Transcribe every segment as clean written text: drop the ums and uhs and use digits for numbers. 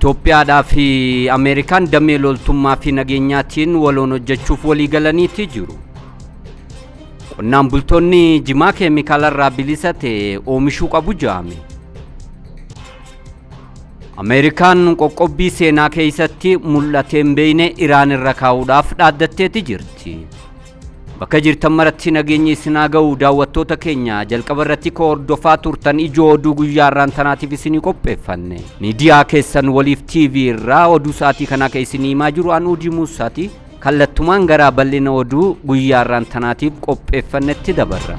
Itoophiyaadhaa fi Ameerikaan damee loltummaa fi nageenyaatiin waloon hojjechuuf walii galaniiti jiru. Qonnaan bultoonni jimaa keemikaala irraa bilisa ta'e oomishuu qabu jedhame. Ameerikaan qoqqobbii seenaa keessatti mul'atee hin beekne Iraan irra kaa'uudhaaf dhaaddatteeti jirti. Bakka jirtan maratti nageenyi isin haa ga'u. Daawwattoota keenya, jalqaba irratti ka hordofaa turtan ijoo oduu guyyaa har'aan tanaatiif isinii qopheeffanne. Miidiyaa keessan Waliif TV irraa oduu sa'aatii kanaa kan isinii himaa jiru an Udii Muusaati. Kallattumaan gara bal'ina oduu guyyaa har'aan tanaatiif qopheeffannetti dabarra.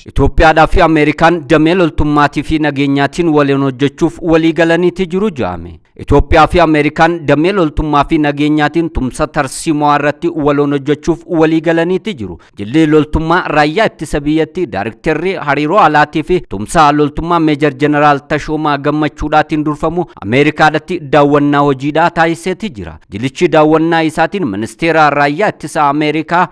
Itoophiyaadhaa fi Ameerikaan damee loltummaatii fi nageenyaatiin waliin hojjechuuf walii galaniiti jiru jedhame. Itoophiyaa fi Ameerikaan damee loltummaa fi nageenyaatiin tumsa tarsiimoo irratti waloon hojjechuuf walii galaniiti jiru. Jilli loltummaa raayyaa ittisa biyyatti daariktarri hariiroo alaatii fi tumsa loltummaa Meejar Jeneraal Tashoomaa Gammachuudhaatiin durfamu Ameerikaadhatti daawwannaa hojiidhaa taasiseeti jira. Jilichi daawwannaa isaatiin ministeera raayyaa ittisa Ameerikaa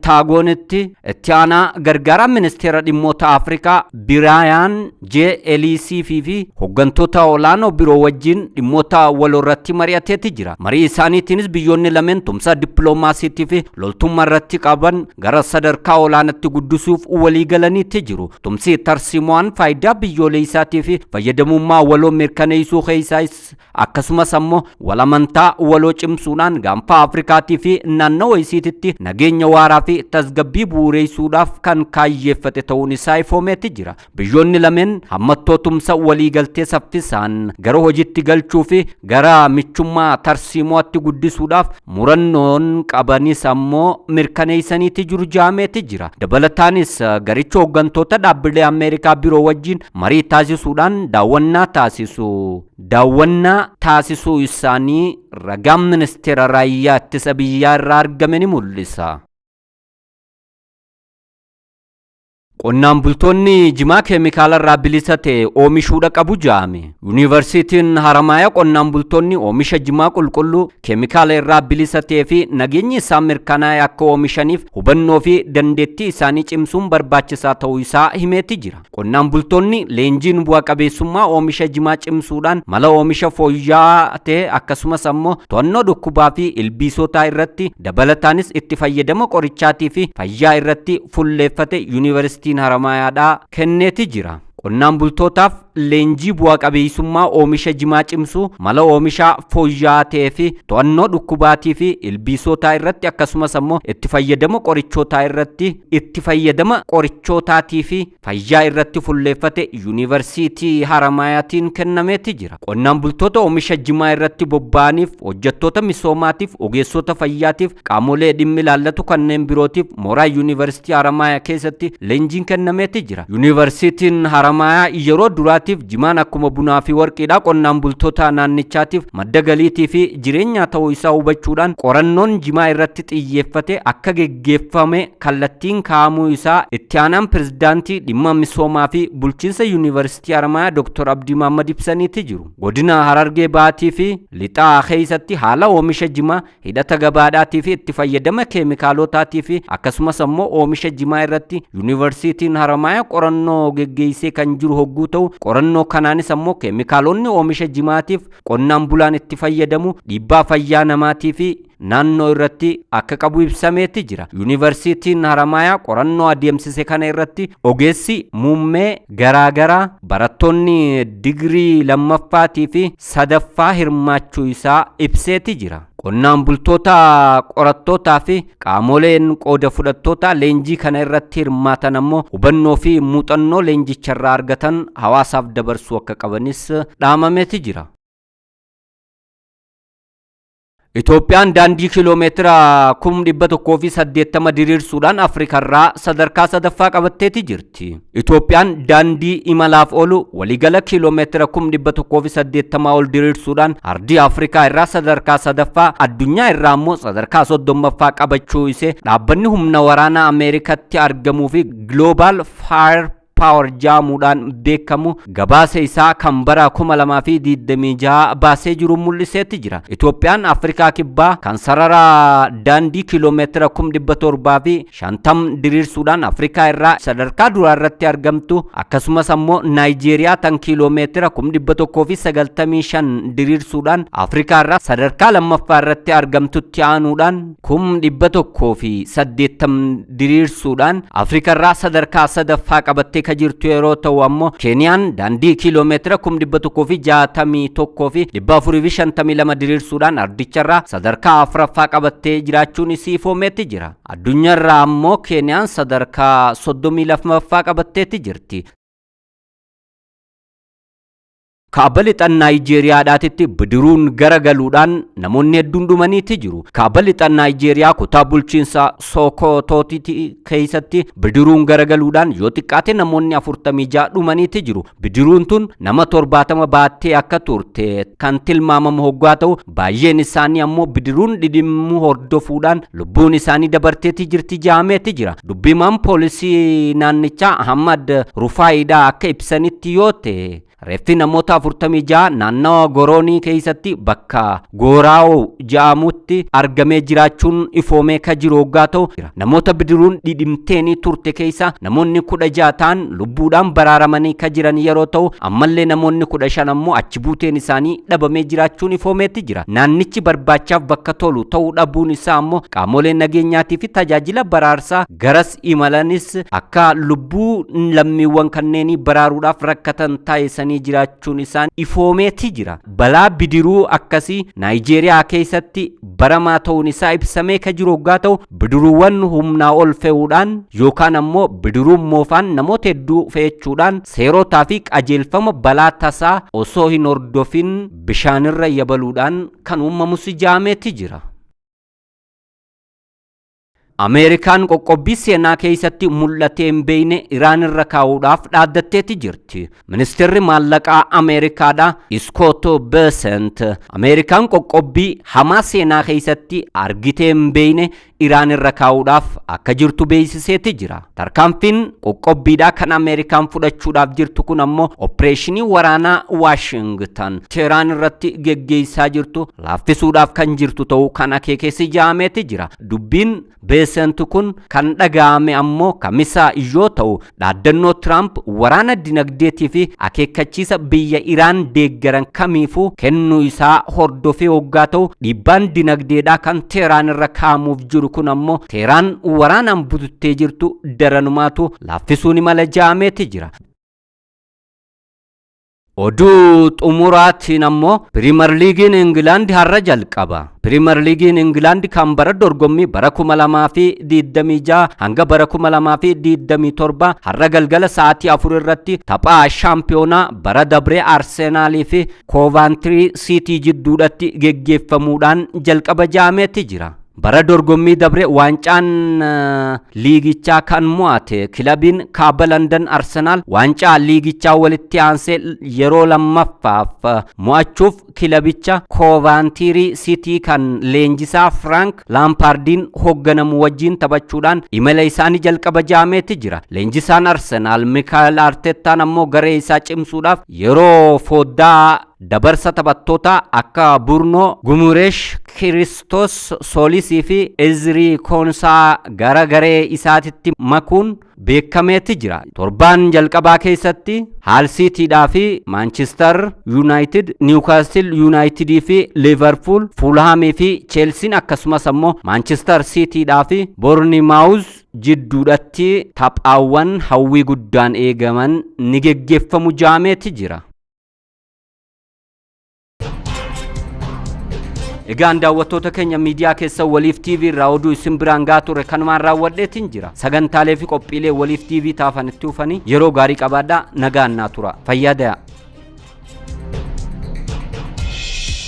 Peentagoonitti itti aanaa gargaaraa ministeera dhimmoota Afrikaa Biraayaan J. Eliisii fi hooggantoota olaanoo biroo wajjin dhimmoota waloo irratti mari'ateeti jira. Marii isaaniitiinis biyyoonni lameen tumsa dippiloomaasiitii fi loltummaa irratti qaban gara sadarkaa olaanaatti guddisuuf walii galaniitti jiru. Tumsi tarsiimo'aan faayidaa biyyoolessaatii fi fayyadamummaa waloo mirkaneessuu keessaas, akkasumas ammoo walamantaa waloo cimsuudhaan gaanfa Afrikaatii fi naannawa isiititti nageenya waaraa fi tasgabbii bu'uureessuudhaaf kan kaayyeeffate ta'uun isaa ifoomeeti jira. Biyyoonni lameen hammattoo tumsa waliigaltee saffisaan gara hojiitti galchuu fi gara michummaa tarsiimootti guddisuudhaaf murannoon qabanis ammoo mirkaneessaniiti jiru jaameeti jira. Dabalataanis garicha hooggantoota dhaabbilee Ameerikaa biroo wajjin marii taasisuudhaan daawwannaa taasisu. Daawwannaa taasisuu isaanii ragaan ministeera raayyaa ittisa biyyaa irraa argame ni mul'isa. Qonnaan bultoonni jimaa keemikaala irraa bilisa ta'e oomishuudha qabu jedhame. Yuunivarsiitiin Haramayaa qonnaan bultoonni oomisha jimaa qulqulluu keemikaala irraa bilisa ta'ee fi nageenyi isaa mirkanaa'e akka oomishaniif hubannoo fi dandeettii isaanii cimsuun barbaachisaa ta'uu isaa himeeti jira. Qonnaan bultoonni leenjiin bu'a qabeessummaa oomisha jimaa cimsuudhaan mala oomisha fooyya'aa ta'e, akkasumas ammoo to'annoo dhukkubaa fi ilbiisotaa irratti, dabalataanis itti fayyadama qorichaatii fi fayyaa irratti fulleeffate Yuunivarsiitiin Haramayaadhaa kenneeti jira. Qonnaan bultootaaf leenjii bu'a qabeessummaa oomisha jimaa cimsuu, mala oomishaa fooyya'aa ta'ee fi to'annoo dhukkubaatii fi ilbiisotaa irratti, akkasumas ammoo itti fayyadama qorichootaa irratti, itti fayyadama qorichootaatii fi fayyaa irratti fulleeffate Yuunivarsiitii Haramayaatiin kennameeti jira. Qonnaan bultoota oomisha jimaa irratti bobba'aniif, hojjettoota misoomaatiif, ogeessota fayyaatiif, qaamolee dhimmi ilaallatu kanneen birootiif mooraa Yuunivarsiitii Haramayaa keessatti leenjiin kennameeti jira. Yuunivarsiitiin Haramayaa yeroo duraatiif jimaan akkuma bunaa fi warqiidhaa qonnaan bultoota naannichaatiif madda galiitii fi jireenyaa ta'uu isaa hubachuudhaan qorannoon jimaa irratti xiyyeeffate akka geggeeffame kallattiin kaa'amuu isaa itti aanaan pirezidaantii dhimma misoomaa fi bulchiinsa Yuunivarsiitii Haramayaa Dr. Abdii Mahammad ibsaniiti jiru. Godina Harargee Baatii fi Lixaa keessatti haala oomisha jimaa, hidhata gabaadhaatii fi itti fayyadama keemikaalotaatii fi akkasumas ammoo oomisha jimaa irratti Yuunivarsiitiin Haramayaa qorannoo geggeessee kan jiru hogguu ta'u, qorannoo kanaanis ammoo keemikaalonni oomisha jimaatiif qonnaan bulaan itti fayyadamu dhiibbaa fayyaa namaatii fi naannoo irratti akka qabu ibsameeti jira. Yuunivarsiitiin Haramayaa qorannoo adeemsise kana irratti ogeessi muummee garaagaraa, barattoonni digirii lammaffaatii fi sadaffaa hirmaachuu isaa ibseeti jira. Qonnaan bultoota, qorattootaa fi qaamoleen qooda fudhattoota leenjii kana irratti hirmaatan ammoo hubannoo fi muuxannoo leenjicharraa argatan hawaasaaf dabarsuu akka qabanis dhaamameeti jira. Itoophiyaan daandii kiiloomeetira 180,000 diriirsuudhaan Afrikarraa sadarkaa sadaffaa qabatteeti jirti. Itoophiyaan daandii imalaaf oolu waliigala kiiloomeetira 180,000 ol diriirsuudhaan ardii Afrikaa irraa sadarkaa sadaffaa, addunyaa irraa immoo sadarkaa 30ffaa qabachuu isee dhaabbanni humna waraanaa Ameerikaatti argamuu fi Global Fire Power jaamuudhaan beekamu gabaasa isaa kan bara 2026 baasee jiru mul'iseetti jira. Itoophiyaan Afrikaa Kibbaa kan sarara daandii kiiloomeetira 750,000 diriirsuudhaan Afrikaa irraa sadarkaa duraa irratti argamtu, akkasumas ammoo Naayijeeriyaa tan kiiloomeetira 195,000 diriirsuudhaan Afrikaa irraa sadarkaa lammaffaa irratti argamtutti aanuudhaan 180,000 diriirsuudhaan Afrikaa irraa sadarkaa sadaffaa qabattee ka jirtu yeroo ta'u, ammoo Keeniyaan daandii kiiloomeetira 161,452 diriirsuudhaan ardicharraa sadarkaa afuraffaa qabattee jiraachuun isii ifoomeetti jira. Addunyaarraa ammoo Keeniyaan sadarkaa 32ffaa qabatteetti jirti. Kaaba lixa Naayijeeriyaadhaatitti bidiruun garagaluudhaan namoonni hedduun dhumaniiti jiru. Kaaba lixa Naayijeeriyaa kutaa bulchiinsa Sookotootitti keessatti bidiruun garagaluudhaan yoo xiqqaate namoonni 46 dhumaniiti jiru. Bidiruun tun nama 70 baattee akka turte kan tilmaamamu hoggaa ta'u, baay'een isaanii ammoo bidiruun dhidhimuu hordofuudhaan lubbuun isaanii dabarteeti jirti jaameeti jira. Dubbimaan poolisii naannichaa Ahmad Rufaayidaa akka ibsanitti yoo ta'e, reeffi namoota 46 naannawa Goroonii keessatti bakka Gooraa'oo ja'amutti argamee jiraachuun ifoomee ka jiru hoggaa ta'u, namoota bidiruun dhidhimteenii turte keessa namoonni 16 ta'an lubbuudhaan baraaramanii ka jiran yeroo ta'u, ammallee namoonni 15 ammoo achi buuteen isaanii dhabamee jiraachuun ifoomeetti jira. Naannichi barbaachaaf bakka tolu ta'uu dhabuun isaa ammoo qaamolee nageenyaatii fi tajaajila baraarsaa garas imalanis akka lubbuu lammiiwwan kanneenii baraaruudhaaf rakkatan taasisanii jiraachuun isaan ifoomeeti jira. Balaa bidiruu akkasii Naayijeeriyaa keessatti baramaa ta'uun isaa ibsamee ka jiru hoggaa ta'u, bidiruuwwan humnaa ol fe'uudhaan yookaan ammoo bidiruun moofaan namoota hedduu fe'achuudhaan seerotaa fi qajeelfama balaa tasaa osoo hin hordofin bishaanirra yabaluudhaan kan uumamus jaameeti jira. Ameerikaan qoqqobbii seenaa keessatti mul'atee hin beekne Iraan irra kaa'uudhaaf dhaaddatteeti jirti. Ministeerri maallaqaa Ameerikaadha Iskoot Besent Ameerikaan qoqqobbii hamaa seenaa keessatti argitee hin beekne Iraan irra kaa'uudhaaf akka jirtu beeksiseeti jira. Tarkaanfiin qoqqobbiidhaa kan Ameerikaan fudhachuudhaaf jirtu kun ammoo opereeshinii waraanaa Waashingtan Teheraan irratti geggeessaa jirtu laaffisuudhaaf kan jirtu ta'uu kan akeekessi jaameeti jira. Dubbiin Besent kun kan dhaga'ame ammoo Kamisa yoo ta'u, dhaaddannoo Tiraamp waraana dinagdeetii fi akeekkachiisa biyya Iraan deeggaran kamiifuu kennuu isaa hordofee hoggaa ta'u, dhiibbaan dinagdeedhaa kan Teheraan irra kaa'amuuf jiru kun ammoo Teheraan waraanaan bututtee jirtu daranumaatu laaffisuu ni mala jaameeti jira. Oduu xumuraatiin ammoo Piriimer Liigiin Ingilaand har'a jalqaba. Piriimer Liigiin Ingilaand kan bara dorgommii bara 2026 hanga bara 2027 har'a galgala sa'aatii 4 irratti taphaa shaampiyoonaa bara dabree Arseenaalii fi Koovaantirii Siitii jidduudhatti geggeeffamuudhaan jalqaba jaameeti jira. Bara dorgommii dabre waancaan liigichaa kan mo'ate kilabiin kaaba London Arsenaal waancaa liigichaa walitti aansee yeroo lammaffaaf mo'achuuf kilabicha Koovaantirii Siitii kan leenjisaa Frank Laampaardiin hoogganamu wajjin taphachuudhaan imala isaanii jalqaba jaameeti jira. Leenjisaan Arsenaal Mikael Artettaan ammoo garee isaa cimsuudhaaf yeroo foddaa dabarsa taphattoota akka Burnoo Gumuresh, Kiristos Soolisii fi Ezrii Koonsaa gara garee isaatitti makuun beekameeti jira. Torbaan jalqabaa keessatti Haal Siitiidhaa fi Maanchister Yuunaayitid, Niwukaastil Yuunaayitidii fi Liivarpuul, Fuulhaamii fi Cheelsiin, akkasumas ammoo Maanchister Siitiidhaa fi Boornimaawuz jidduudhatti taphaawwan hawwii guddaan eegaman ni geggeeffamu jaameeti jira. Egaan daawwattoota keenya, miidiyaa keessa Waliif TV irraa oduu isin biraan gaa ture kanumaan raawwadheetiin jira. Sagantaalee fi qophiilee Waliif TV taafan itti ufanii yeroo gaarii qabaadhaa, nagaan naa tura. Fayyaa dayaa.